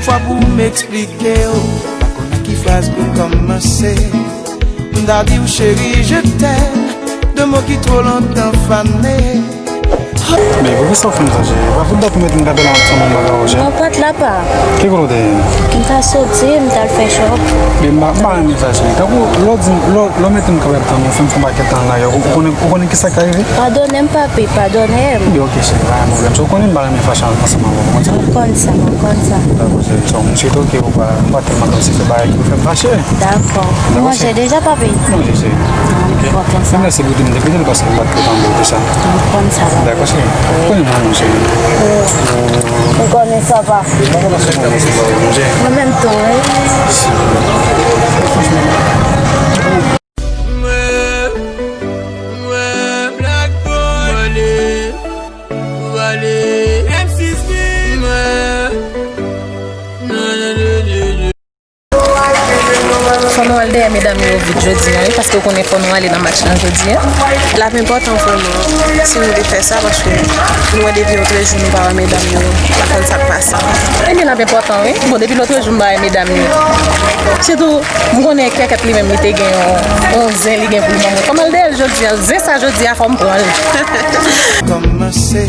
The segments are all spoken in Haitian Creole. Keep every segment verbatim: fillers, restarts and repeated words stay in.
Fwa pou m eksplike w, pa konn ak ki fraz pou kòmanse. M ta di w cheri, je t'aime, de mo ki twò lontan fane. Men poukisa w fè m sa, cheri? Pa fout dat ou mete m kanpe la ap tann yon bagay, cheri. Pran pòt la pa. Ki kote w te ye? M ta soti, m t al fè chòp. Men m pa, m pa renmen sa, cheri. Tankou lè w di m, lè w, lè w mete m kanpe ap tann ou, fè m fè yon pakèt tan la, ou konnen, ou konnen kisa k ta rive? Padone m, papi, padone m. Yo, ok, cheri, pa gen pwoblèm. Ou konnen m pa renmen fache ansanm avè w, ou konn sa? M konn sa, m konn sa. Dakò, cheri. So, m swete w ke ou pa, ou pa tèlman tann se fè bagay ki pou fè m fache. Dakò. Ou manje deja, papi? M manje, cheri. Ah, m kontan sa. Mèsi pou tout moun te koute l paske m pa t kontan pou sa. M konn sa, papi. Dakò, cheri. Wi. Konnen mwen, cheri. M konnen sa, pa. Mwen menm tou, wi. Mwen, mwen, Black Boy, mwen ale, mwen ale, M six mwen, nan, nan, nan, nan, nan. Fò nou al dèyè medam yo vit jodi a, wi, paske w konnen fò nou ale nan match lan jodi a. L ap enpòtan vrèman si nou te fè sa, paske nou wè depi lòtrejou nou pa wè medam yo, pa konn sa k pase. Ebyen, l ap enpòtan, wi. Bon, depi lòtrejou m pa wè medam yo. Sitou, m konnen Kèkèt li menm, li te gen yon, yon zen li gen pou l ban mwen. Fò m al dèyè l jodi a. Zen sa jodi a, fò m pran l. Kòmanse,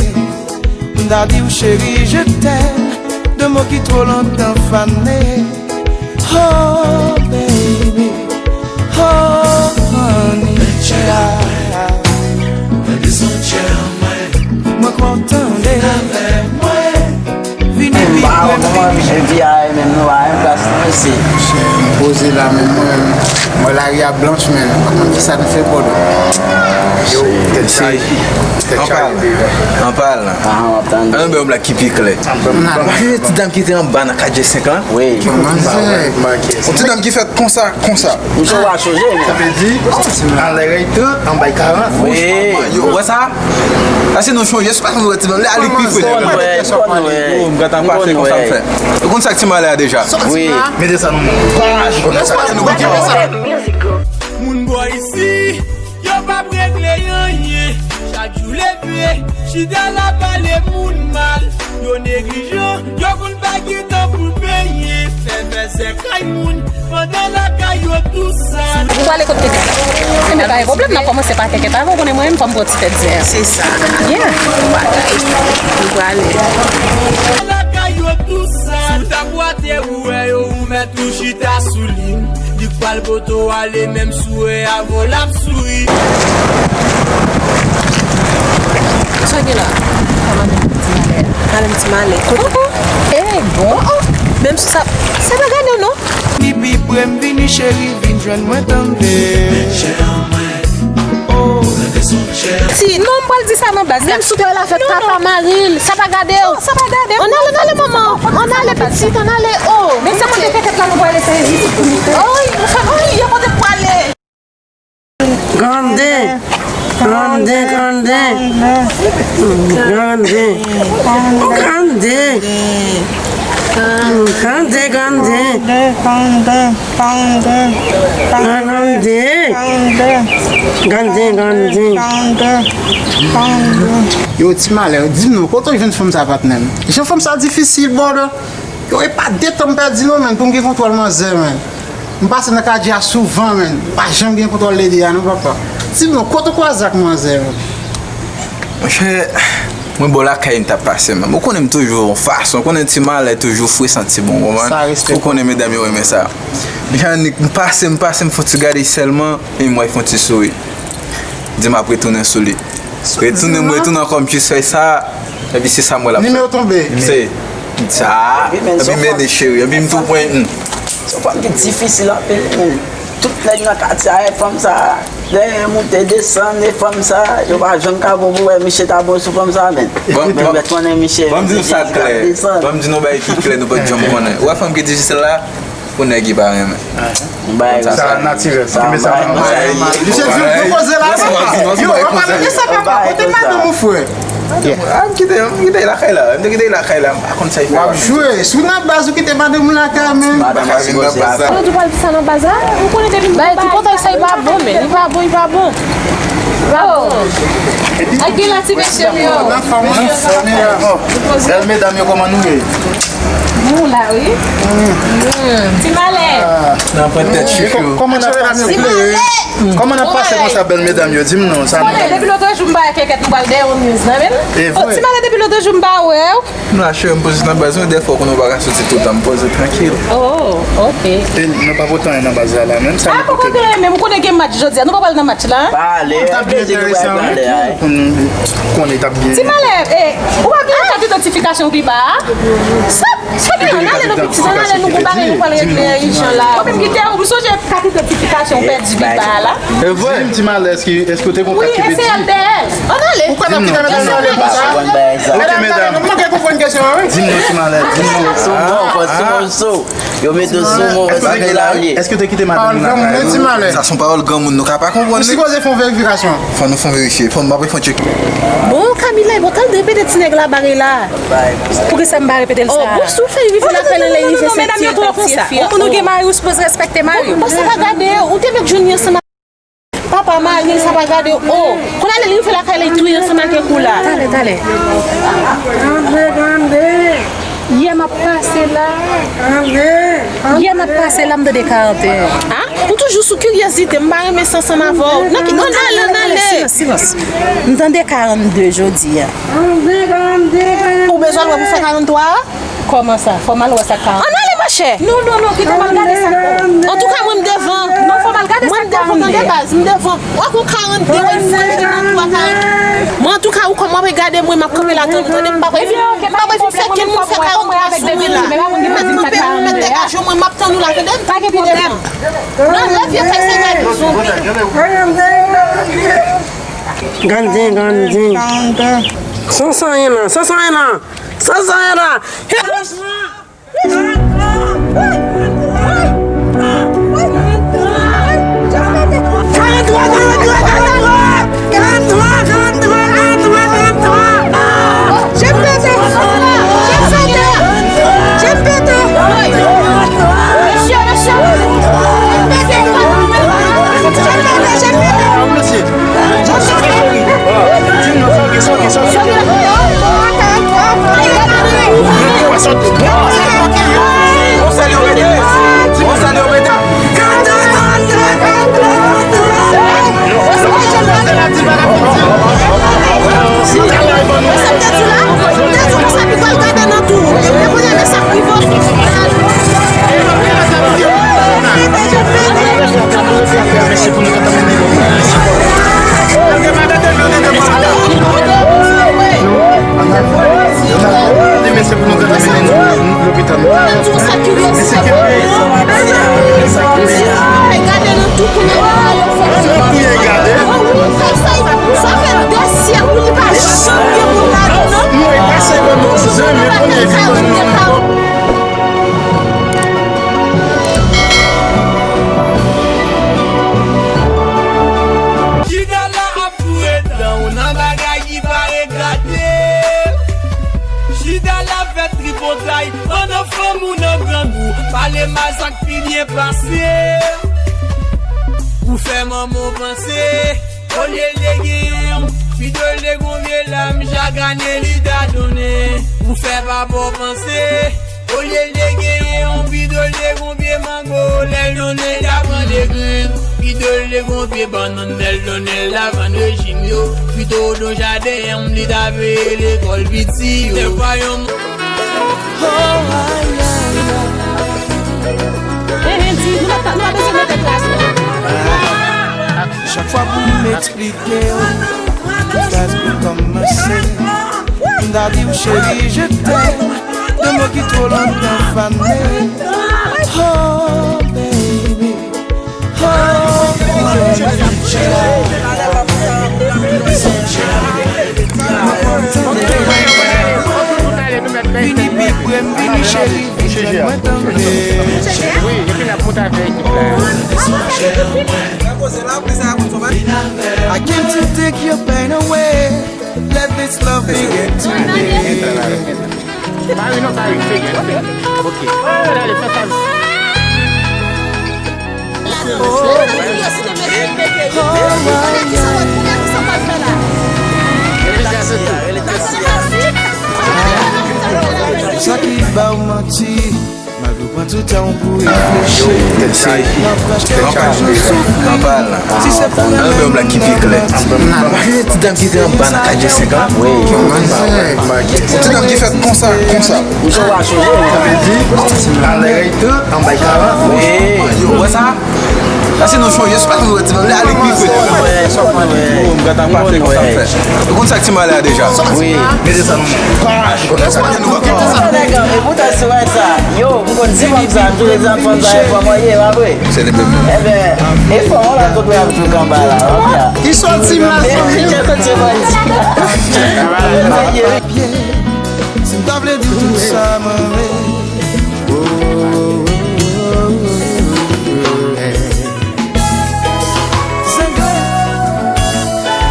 m ta di w cheri, je t'aime, de mo ki twò lontan fane. Oh, baby, oh, honey, child. Mwen kontan de vini pi pran. Epi a menm nou pa menm plas nou isi. Monchè, m poze la, men mwen, mwen lari a blanch, men m pa konn kisa n fè, Bòdò. Yo, tèt chaje. Tèt chaje. Anpal. Anpal. Ah, w ap tande. An, bè, yon blag ki pi klè. Anpal. Ou konnen ti dam ki te anba nan kat G senk lan? Wi. Manzè. Yon ti dam ki fèt konsa, konsa. Misye pa chanje, men. Sa vle di, anlè rèy trant, anba karant. Wi. Ou wè sa? Sa se nou chanje, se pa nou wè ti dam. Lè a li pi fre. Ou konn wè, ou konn wè. M gentan pase konsa m fè. Ou konn sa k ti malè a deja? Wi. Mete sa nan men. Ou pa konn sa. Moun bò isi, yo p ap regle anyen. Chak jou leve, chita la pale moun mal. Yo neglijan, yo konn pa gen tan pou benyen. Fè fè sèkay moun, pandan lakay yo tou sal. Ou prale kot Kèkèt la? Enben, pa gen pwoblèm, n ap kòmanse pa Kèkèt la. Ou konnen mwen menm, fò m pran ti tèt zen an. Se sa. Yeah. Bon bagay. Nou prale. Lakay yo tou sal. Si w ta bwate, ou wè yo, ou mèt ou chita sou li. Li pral poto ale menm sou e avan l ap souri. Sa gen la? Sa madanm ti malè? Madanm ti malè. Kote? Eh, bon. Menm sou sa, sa pa gade w non. Ni pi pre m vini cheri, vin jwenn mwen tande. Oh. Ti, non, m pral di sa nan baz la. Menm si w te wè l avèk papa mari l, sa pa gade w. Sa pa gade w. Ann ale, ann ale, manman. Ann ale, pitit, ann ale. Oh. Men se kote Kèkèt la nou prale, se isit pou nou te. Oh, oh, yo kote pou ale. Grande, grande, grande. Grande. Grande. Grande, grande. Grande, grande. Grande, grande. Yo, ti malè, di m non, kote w jwenn fanm sa, patnè m? Jan fanm sa difisil, brother. Yo, e pa de tan m pèdi non, menn, pou m gen kontwòl manzè, menn. M pase nan katye a souvan, menn. M pa janm gen kontwòl lady a non, papa. Di m non, kote w kwaze ak manzè, menn? Monchè, mwen bò lakay m t ap pase, menn. Ou konnen m toujou yon fason. Ou konnen ti malè toujou fre santi bon, konprann? Sa respè. Ou konnen medam yo renmen sa. Jan Nik, m pase, m pase, m fè yon ti gade sèlman, e m wè fè yon ti souri. Di m ap retounen sou li. Retounen, m retounen ankò, m jis fè sa. Epi se sa m wè l ap fè. Nimewo tonbe. Se sa. Epi mennen cheri, epi m tou pran, hmm. Se yon fanm ki difisil anpil, menn. Tout nèg nan katye a, e fanm sa. Lè moute desann, e fanm sa, yo pa janm ka bon pou wè misye ta bon sou fanm sa, menn. Bon, men bon, mèt konnen misye, bon, m di nou sa klè. Bon, m di nou bagay ki klè, nou pa t janm konnen. Ou wè fanm ki difisil la, pou nèg ki pa renmen. Sa natirèl, sa. Misye di w poze la, papa. Yo, papa, men sa, papa, kote madanm ou, frè? Ah, m kite, m kite lakay la. M te kite lakay la. M pa konn sa y fè. W ap jwe. Si w nan baz, ou kite madanm ou lakay, menn. Madanm ou nan baz la. Ou di w pral di sa nan baz la? Ou konnen depi m bay ti pòtay sa, li pa bon, men. Li pa bon, li pa bon. Li pa bon. Ak gen la ti mesye m yo. Bèl medam yo, kòman nou ye? Ou la, wi. Ti malè. Nan pran tèt chouchou. Kòman n ap pase? Ti malè. Kòman n ap pase konsa, bèl medam yo? Di m non, sa nou. Konnen, depi lòt jou m pa wè kèkèt, nou pral dèyè yon miz la, men. E vre. Ti malè, depi lòt jou m pa wè w. Non, cheri, m poze nan baz mwen, dèfwa ou konnen ou pa ka soti toutan, m poze trankil. Oh, ok. E nou pa pote anyen nan baz la, la, menm sa nou pote. Ah, poko gen, men ou konnen gen match jodi a, nou pa pral nan match la. Pale, konnen t ap byen enteresan, wi. Konnen t ap byen. Ti malè, eh, ou pa bliye kat idantifikasyon pi ba a? Sa, sa gen, ann ale non, pitit, ann ale, nou gon bagay nou pral regle ijan la. Mwen menm ki te ou, m sonje kat idantifikasyon pèdi pi ba a la. E vre? Di m, ti malè, èske, èske w te gon kat ki te di? Wi, e se L T S. Ann ale. Ou kwè n ap kite medam nan ale konsa? Ok, medam. Nou manke konprann kesyon an, wi. Di m non, ti malè, di m non. Sou mwen, sou mwen, sou. Yo mete sou mwen, wè sa ke l ale. Èske w te kite madanm nan lakay ou? Sa se yon pawòl granmoun, nou ka pa konprann li. Ou sipoze fè yon verifikasyon. Fò nou fè yon verifye, fò nou pa fè yon tchek. Bon, Camila, bon, tande, repete ti nèg la bare la. Poukisa m pa repete l sa? Oh, bon, si w fè l rive lakay li, lè l rive se ti katye fia. Yon moun ou gen mari, ou sipoze respekte mari w. Bon, sa pa gade, ou te mèt jwenn li ansanm ak papa mari l, sa pa gade, oh. Kounye a lè l rive lakay la, li touye ansanm ak ekou la. Talè, talè. Yè m ap pase la. Yè m ap pase la, m tande karant e en. Ah, ou toujou sou kiryozite, m pa renmen sa ansanm avè w. Nan ki, nan, nan, nan, nan, silans, silans. M tande karannde jodi a. Ou bezwen l wè pou fè karantwa a? Kòman sa? Fò m al wè sa k karannde. Ann ale, monchè! Non, non, non, kite m al gade sa k karannde. Antouka, mwen, m devan. Non, fò m al gade sa k karannde. Mwen, m devan de baz, m devan. Ou wè gon karannde, wè, fò l gen nan twa karannde. Mwen, antouka, ou kòm w ap gade mwen, m ap kanpe la tann ou, tande, m pa pral, m pa pral fin fè kenn moun fè karantwa sou mwen la. Mèt kanpe, mèt degaje w, mwen, m ap tann ou la, tande, m pi devan. Nan lè vye kay se nèg zonbi. Gade, gade. San, san anyen nan, san, san anyen nan. San, san anyen nan. Chita la ap foure dan w nan bagay ki pa regrate. Chita la fè tripotay pandan fanm ou nan grangou. Pale mal sa k pi byen pase. Ou fè manman w panse. Olye l te genyen yon, pito l te gon vye lam, chak ane li ta donnen. Ou fè papa w panse. Olye l te genyen yon, pito l te gon vye mango, lè l donnen l ta pran de grenn. Pito l te gon vye bannann, lè l donnen l ta vann rejim yo. Pito w don jaden, li ta peye lekòl piti yo. Dèfwa yon Chak fwa pou m eksplike w ki fraz pou kòmanse, m ta di w cheri, je t'aime, de mo ki twò lontan fane. Oh, baby. Vini pi pre m, vini cheri, vin jwenn mwen tande. I came to take your pain away. Let this love begin today. Pari non, pari, se byen. Ok. Gade, fè sa. Sa ki ba w manti. Yo, tèt chaje. Anpal, anpal. An bèl blag ki pi klè. Ti dam ki te anba nan kat de senk lan. Wi. Ti dam ki fèt konsa, konsa. Ou sou wa chonje. Sa vle di, anlè rèy trant, anba karant. Wi. Ou wè sa? Sa se nou chonje, se pa nou wè ti dam. Lè ale pi fre. Mwen, mwen, mwen. Ou konn sa k ti malè a deja. Wi. Mete sa nan men. Nèg, e poutan si w wè sa, yo, m konn di fanm sa, m toujou di fanm sa, e fanm an ye, pa vre? Se li menm. Ebyen, e fanm an la kote w ap jwe kanba la, w ap la. Ki sòti m la, men, sòti. Ki sòti m la. Si m ta vle di tout sa, mwen, wi.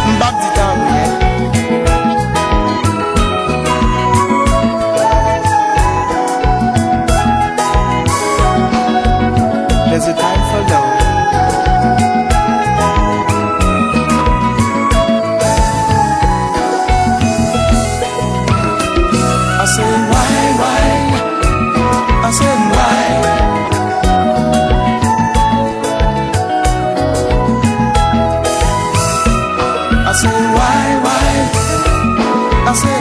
M p ap di ta vre. There's a time for love. I say why, why? I say why? I say why, why? I say